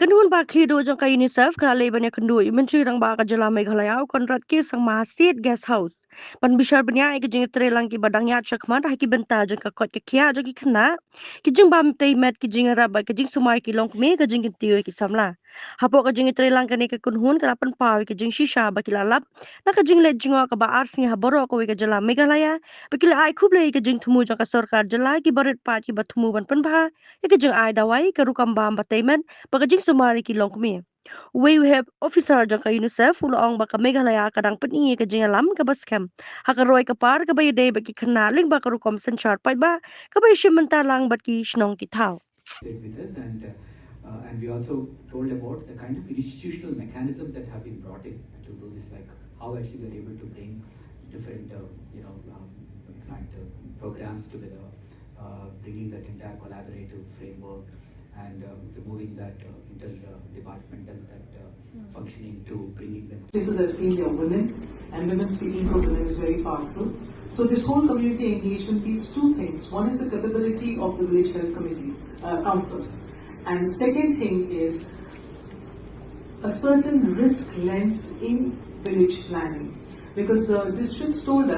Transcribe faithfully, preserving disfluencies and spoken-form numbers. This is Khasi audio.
Kynhun ba khlieh duh jong ka UNICEF ka la leit ban ïakynduh ïa u Myntri Rangbah ka jylla Meghalaya u Conrad K Sangma ha State Guest House ban bishar bniah ïa ki jingtreilang kiba dang ïaid shakhmat ha ki bynta jong ka koit ka khiah jong ki khynnah, ki jingbam tei met, ki jingïarap bad ki jingsumar ki longkmie, ka jingkyntiew ïa ki samla. Hapoh ka jingtreilang kane ka kynhun ka la pynpaw ïa ki jingshisha ba ki la lap na ka jingleit jngoh kaba arsngi ha baroh kawei ka jylla Meghalaya, ba ki la ai khublei ïa ka jingthmu jong ka sorkar jylla, kiba rit paid kiba thmu ban pynbha ïa ka jingai dawai, ka rukom bam ba tei met bad ka jingsumar ïa ki longkmie. Uwei u heh officer jong ka UNICEF u la ong ba ka Meghalaya ka dang pyni ïa ka jingïalam kaba skhem ha ka roi ka par kaba ïadei bad ki khynnah lyngba ka rukom synshar paidbah kaba ïashim bynta lang bad ki shnong ki thaw. Stayed with us, and uh, uh, and we also told about the kind of institutional mechanism that have been brought in to do this, like how actually we are able to bring different, uh, you know, um, in fact, uh, programs together, uh, bringing that entire collaborative framework and uh, removing that uh, inter-departmental that uh, functioning to bringing them. Places I've seen there are women, and women speaking for women is very powerful. So this whole community engagement piece, two things. One is the capability of the village health committees, uh, councils. And second thing is a certain risk lens in village planning. Because the districts told us